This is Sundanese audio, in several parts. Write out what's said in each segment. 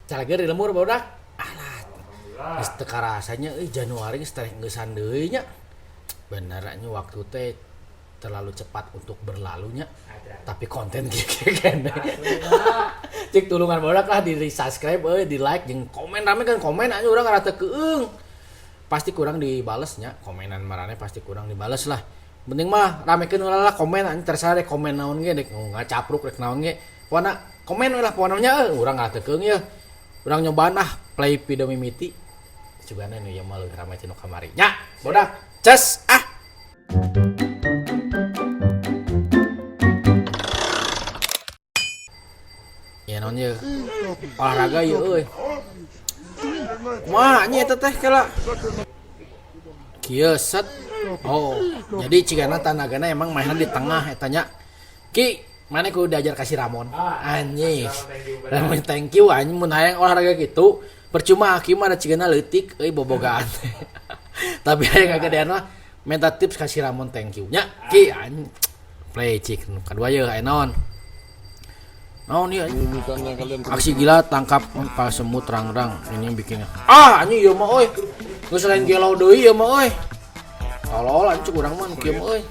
Calageur di lembur barudak. Alah. Geus teu karasa nya euy Januari geus tarik geusan deui nya. Bener nya waktu teh terlalu cepat untuk berlalunya. Tapi konten kieu keneh. Cik tulungan barudak lah di subscribe euy, di like jeung komen rame kan komen anya urang ngarasa keung. Pasti kurang dibalesnya, komenan marane pasti kurang dibales lah. Penting mah ramekeun heula lah komen anjing terserah deh komen naon ge dek ngacapruk rek naon ge. Pokona komen we lah pokona nya euy urang ngarasa keung ye. Urang nyobaan ah play video mimiti. Cugana nu ieu mah leuwih rame ti nu kamari nya. Bodak, ces ah. Ya naon ye? Olahraga ye euy. Kumaha nya eta teh kela? Kieu set. Oh, jadi cigana tanagana emang mainna di tengah eta nya. Ki, mana kudu diajar ka si Ramon. Anjing. Ramon thank you anjing mun hayang olahraga gitu. Percuma aki mah da cigana leutik euy bobogaan teh. Tapi hayang ngagedean mah minta tips ka si Ramon thank you nya. Ki anjing. Play cik nu kadua ye aya naon. Naon ieu anjing? Aksi gila tangkap pas semut rang-rang ini bikinnya. Ah anjing ieu mah euy. Geus lain gelo deui ieu mah euy. Tolol anjing cuk urang mah nu kieu mah euy.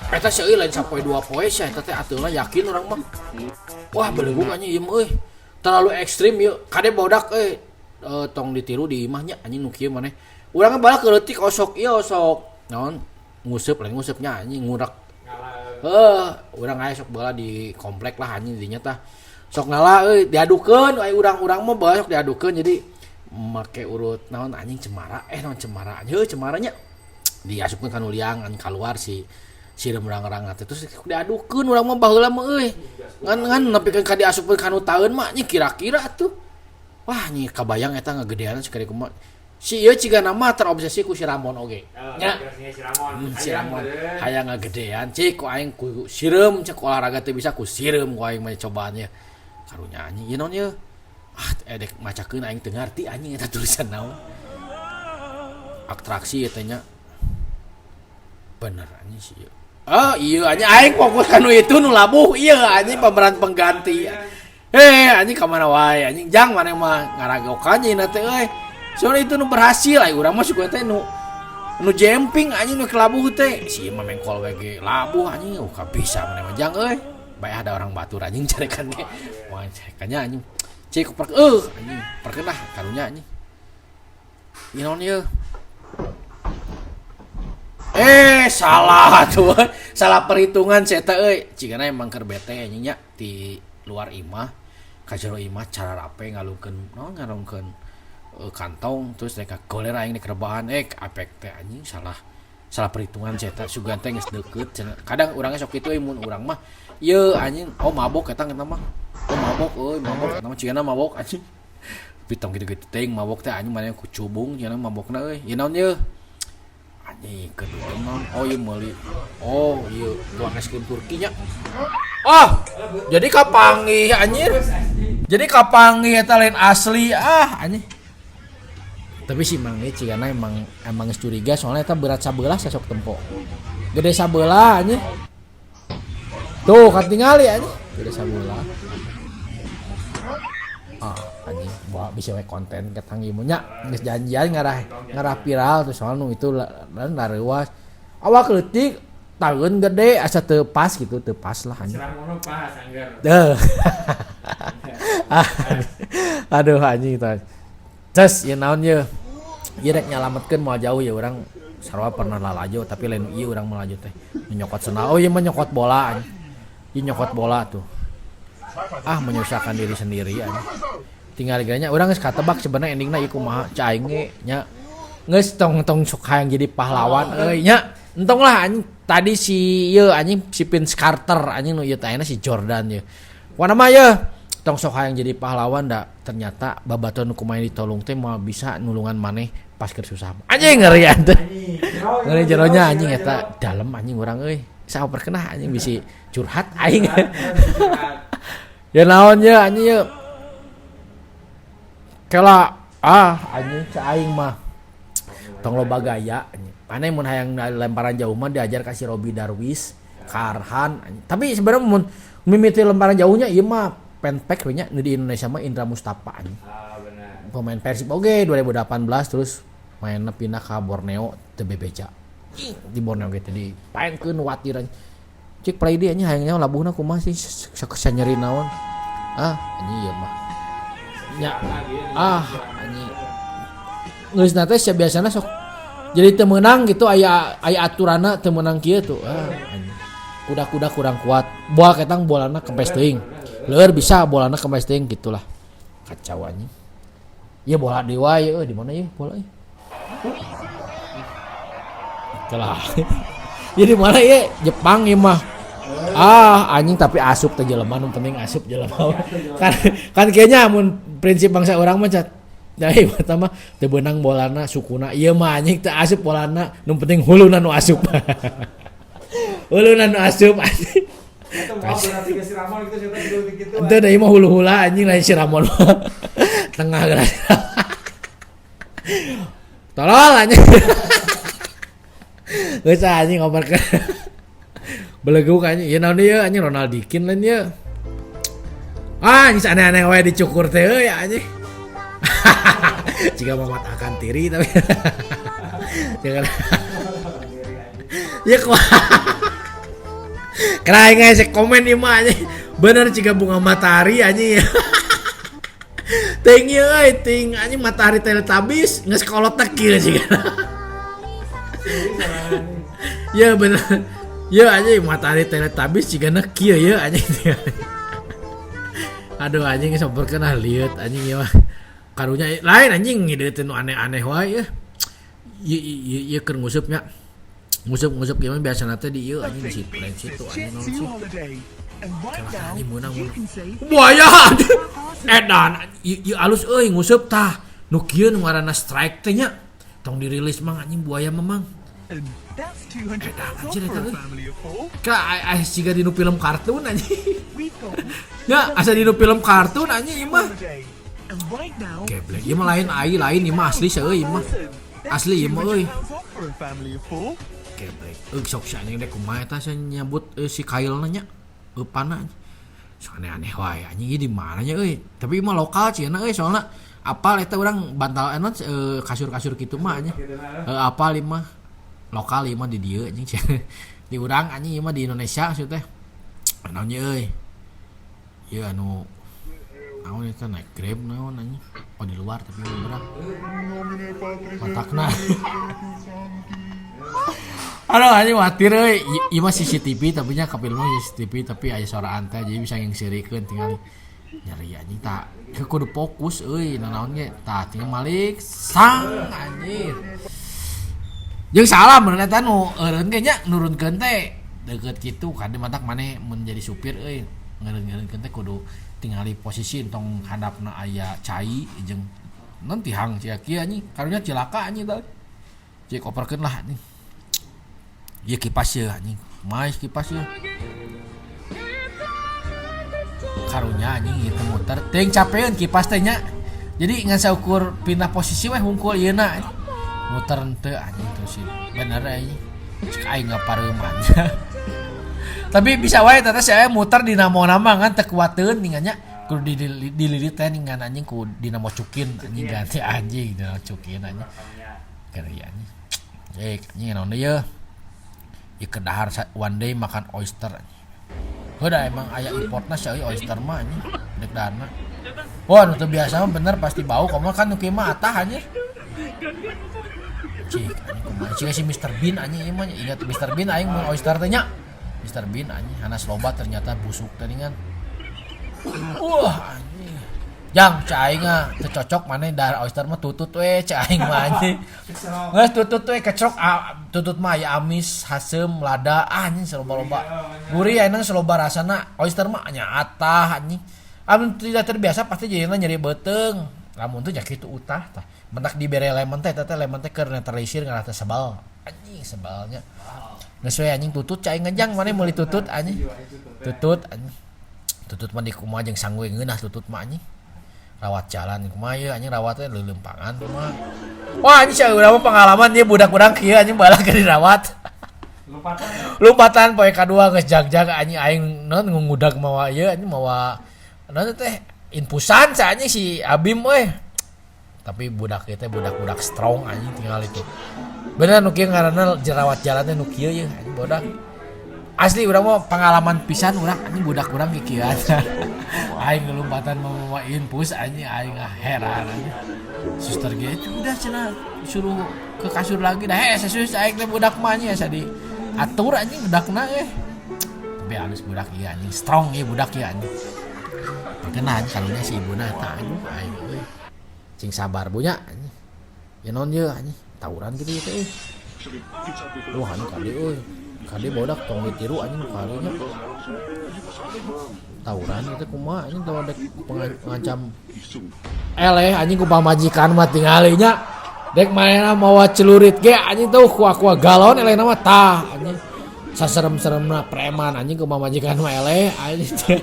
Eta sih euy lain sapoe dua poe sia eta teh atuhna yakin urang mah. Wah belegung anjing ieu mah euy. Terlalu ekstrim ieu. Kade bodak euy. Tong ditiru di imah nya anjing nu kieu maneh. Urang mah balak leutik osok ieu osok naon nguseup lain nguseup nya anjing ngurak. Heuh, urang aya sok baheula di komplek lah anjing dinya tah. Sok ngala euy diadukeun aya urang-urang mah baheula sok diadukeun jadi make urut naon anjing cemara naon cemara heuh cemara nya diasupkeun ka nu liang anjing kaluar si sireum rang-rang teh terus diadukeun urang mah baheula mah euy. Ngan nepikeun ka diasupkeun ka nu taeun mah anjing kira-kira atuh. Wah anjing kabayang eta ngagedean sakali kumaha. Si ieu cigana mah terobsesi ku si Ramon oge. Nya. Si Ramon hayang ngagedean cik ku aing ku sireum cek olahraga teu bisa ku sireum ku aing mah cobaannya. Karunya anjing ieu naon ieu? Ah edek macakeun aing teu ngarti anjing eta tulisan naon. Atraksi eta nya. Bener anjing si ieu. Oh iya anjing aing fokus kanu itu nu labuh ieu anjing pemeran pengganti. Heh anjing ka mana wae anjing jang maneh mah ngaragokan anjing teh euy. Soalnya itu nu berhasil aing urang mah suka teh nu jumping anjing nu labuh teh. Si mah mengkol we ge labuh anjing oh ka bisa maneh mah jang euy. Bae ada orang batur anjing carekan ge. Wah carekannya anjing. Cik perk anjing perkenah karunya anjing. Ieu naon ieu? Salah tuh. Salah perhitungan si eta euy. Cigana emang keur bete anjing nya di luar imah. Ka jero imah cara rape ngalungkeun naon ngalungkeun kantong terus rek goler aing rek rebahan apek teh anjing salah perhitungan si eta sugan teh geus deukeut cenah. Kadang urangnya sok kitu euy mun urang mah ieu anjing oh mabok eta eta mah. Oh mabok euy mabok eta mah cigana mabok anjing. Tapi tong kitu-kitu teuing mabok teh anjing maneh ku cubung cigana mabokna euy. Ieu naon ieu? Anjing kedua naon? Oh ieu meuli. Oh ieu tukang es krim Turki nya. Oh, jadi kapanggih anjir. Jadi kapanggih eta lain asli ah anjing. Tapi si Mang ieu cigana emang geus curiga soalnya eta berat sabelah sasok tempo. Gede sabelah anjing. Tuh katingali anjing. Gede sabelah. Ah anjing bawa bisa we konten ketang ieu nya geus janjian ngarah viral tuh soalnya nu itu lan lareuas. Awak leutik taeun gede asa teu pas gitu teu pas lah anjing. Siramono pas anggar. Deuh. Aduh anjing tah. Ces ieu naon ieu? Ieu rek nyalametkeun moal jauh ya urang sarua pernah lalajo tapi lain ieu urang melaju teh. Nyokot sendal. Oh ieu mah nyokot bola anjing. Ieu nyokot bola tuh. Ah menyusahkan diri sendiri anjing. Tinggal geranya urang geus katebak sebenarnya endingna ieu kumaha cai aing ge nya. Geus tong sok hayang jadi pahlawan euy nya. Entong lah anjing tadi si ieu anjing si Vince Carter anjing nu ieu teh si Jordan ieu. Kumaha mah ieu? Tong sok hayang jadi pahlawan da ternyata babaturan nu kumaha ditolong teh moal bisa nulungan maneh pas keur susah. Anjing ngeri atuh. Ngeri jeronya anjing eta dalem anjing urang euy. Saha perkenah anjing bisi curhat aing. Ya naon ye anjing ye. Kela ah anjing ca aing mah. Tong loba gaya anjing. Maneh mun hayang lemparan jauh mah diajar ka si Robi Darwis, Karhan anjing. Tapi sebenarnya mun mimiti lemparan jauhnya ieu mah Penpek we nya nu di Indonesia mah Indra Mustafa anjing. Ah, benar. Pemain Persib oge 2018 terus mainnya pindah ke Borneo teu bebeja. Di Borneo ge teh dipaenkeun watir anjing. Cik play dia anjing hayang nyaho labuhna kumaha sih nyeri naon. Ah anjing ieu mah. Nya ah anjing. Geus na teh biasana sok jadi teu meunang gitu aya aya aturanna teu meunang kieu tuh. Ah anjing. Kuda-kuda kurang kuat. Bola ketang bolana kempes teuing. Leur bisa bolana kempes teuing gitulah. Kacau anjing. Ya bola dewa ya, di mana ya bola ya? Kelah. Ya di mana ya? Jepang ya mah. Ah anjing tapi asup teh jelema nu penting asup jelema. Kan kan kayaknya mun prinsip bangsa urang mah cat. Nah, pertama teu beunang bolana sukuna. Ieu mah anjing teu asup bolana, nu penting huluna nu asup. Huluna nu asup anjing. Itu mau berarti ke si Ramon gitu siapa juga gitu. Ente da ieu mah hulu-hula anjing lain si Ramon mah. Tengah geura. Tolol anjing. Geus anjing ngobrolkeun. Beleguk anjing. Ieu naon ieu anjing Ronaldikin lain ieu. Ah, anjing aneh-aneh wae dicukur teh euy anjing. Jika Mamat akan tiri tapi. Jangan. Ya kuat. Kena aing ngesek komen ieu mah anjing. Bener jika bunga matahari anjing. Ting ieu euy, ting anjing matahari Teletubbies geus kolot teh kieu jiga. Ya bener. Ya anjing matahari Teletubbies jigana kieu ya anjing. Aduh anjing samperkeun ah lieut anjing ieu mah. Karunya lain anjing ngide teh nu aneh-aneh wae ya. Ieu ieu ieu keur nguseup nya. Nguseup-nguseup kieu mah biasana teh di ieu anjing di situ lain situ anjing naon sih. Kalah anjing meunang meunang. Buaya anjing. Edan ieu ieu alus euy nguseup tah. Nu kieu nu ngaranna strike teh nya. Tong dirilis mang anjing buaya mah mang. Edan anjir eta euy. Ka ai siga dinu film kartun anjing. Ya asa dinu film kartun anjing ieu mah. Geblek ieu mah lain ai lain ieu mah asli seueuy ieu mah. Asli ieu mah euy. Geblek. Euy sok si anjing dek kumaha eta sia nyabut si kailna nya. Eupana anjing. Sok aneh-aneh wae anjing ieu di mana nya euy. Tapi ieu mah lokal cenah euy soalna apal eta urang bantal anu kasur-kasur kitu mah anjing. Heuh apal ieu mah. Lokal ieu mah di dieu anjing cenah. Di urang anjing ieu mah di Indonesia maksud teh. Naon nya euy. Ieu anu naon eta naik Grab naon anjing. Oh di luar tapi murah. Matakna. Aduh anjing watir euy. Ieu mah CCTV tapi nya kapil mah CCTV tapi aya suara teh jadi bisa ngengsirikeun tinggal nyeri anjing tak kudu fokus euy nanaon ge tah tinggal malik sang anjir. Jeung salah bener eta nu eureun ge nya nurunkeun teh deukeut kitu kade matak maneh mun jadi supir euy ngeureun-ngeureunkeun teh kudu tingali posisi entong handapna aya cai jeung non tihang sia kieu anjing karunya cilaka anjing tah. Cek operkeun lah anjing. Ieu kipas ieu anjing. Mais kipas ieu. Karunya anjing ieu teh muter teuing capeun kipas teh nya. Jadi ngan saukur pindah posisi weh hungkul ieu na. Muter henteu anjing terus sih. Bener anjing. Cek aing ngapareuman. Tapi bisa wae teh saya muter dinamo nama ngan teu kuateun ningannya kudu dililit teh ningan anjing ku dinamo cukin anjing ganti anjing dinamo cukin anjing. Keri anjing. Anjing naon deui yeuh. Ieu keur dahar one day makan oyster anjing. Heuh da emang aya importna sia euy oyster mah anjing dek daharna. Wah nu teu biasa mah bener pasti bau komo kan nu kieu mah atah anjing. Cik anjing kumaha cik si Mr Bean anjing ieu mah ingat Mr Bean aing mun oyster teh nya. Mr Bean anjing hanas loba ternyata busuk teh ningan. Wah anjing. Jang cek aing mah teu cocok maneh dahar oyster mah tutut we cek aing mah anjing. Geus tutut we kecrok tutut mah aya amis, haseum, lada anjing saloba-loba. Gurih ayeuna saloba rasana oyster mah nya atah anjing. Amun tidak terbiasa pasti jadina nyeri beuteung. Lamun teu nya kitu utah tah. Mentak dibere lemon teh eta teh lemon teh keur netralisir ngarah teh sebal. Anjing sebalnya. Geus we anjing tutut cai ngejang maneh meuli tutut anjing. Tutut anjing. Tutut mah di kumaha jeung sangu ngeunah tutut mah anjing. Rawat jalan kumaha ieu anjing rawatnya leuleumpangan kumaha. Wah anjing sia urang mah pengalaman ieu budak urang kieu anjing balah keur dirawat. Lompatan. Lompatan poe kadua geus jag-jag anjing aing naon ngudag mawa ieu anjing mawa Naon teh infusan sa anjing si Abim euy. Tapi budak ieu teh budak-budak strong anjing tinggal itu. Bener nu kieu ngaranna jerawat jalan teh nu kieu ye anjing budak. Asli urang mah pengalaman pisan urang anjing budak urang kikieuan. Aing ngelumpatan mau infus anjing aing heran anjing. Suster ge udah cenah suruh ke kasur lagi dah heh serius aing teh budak mah nya asa diatur anjing budakna eh. Tapi halus budak ieu anjing strong ieu budak ieu anjing. Terkenal karunya si ibuna eta anjing aing euy. Cing sabar bunya anjing. Ya naon ieu anjing tawuran gitu ya teh. Wah anu kade euy. Kade bodak tong ditiru anjing kalinya. Tawuran itu kumaha anjing tawon dek pengancam eleh anjing ku pamajikan mah tingalinya. Dek manehna mawa celurit ge anjing tuh ku-ku galon elehna mah tah anjing. Saserem-seremna preman anjing ku pamajikan mah eleh anjing.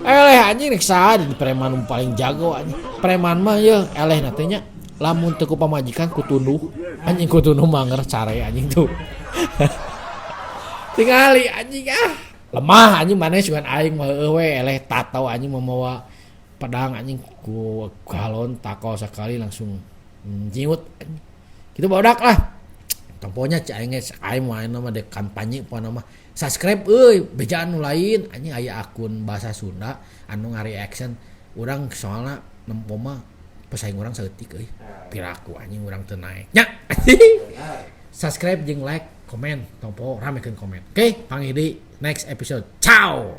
Eleh anjing rek saha di preman nu paling jago anjing. Preman mah yeuh eleh na teh nya lamun teu ku pamajikan ku tunduh anjing ku tunduh manger care anjing tuh. Tingali anjing ah. Lemah anjing maneh sugan aing mah heueuh we eleh tato anjing mamawa pedang anjing ku galon takol sakali langsung nyiut anjing. Kitu barudak lah. Temponya cek aing ge aing mah ayeuna mah dek kampanye pokona mah. Subscribe euy bejaan nu lain anjing aya akun bahasa Sunda anu ngareaction urang soalna nempo mah pesaing urang saeutik euy. Piraku anjing urang teu naek nya. Subscribe jeung like, komen, tong poho ramekeun komen. Oke, panggih deui next episode. Ciao.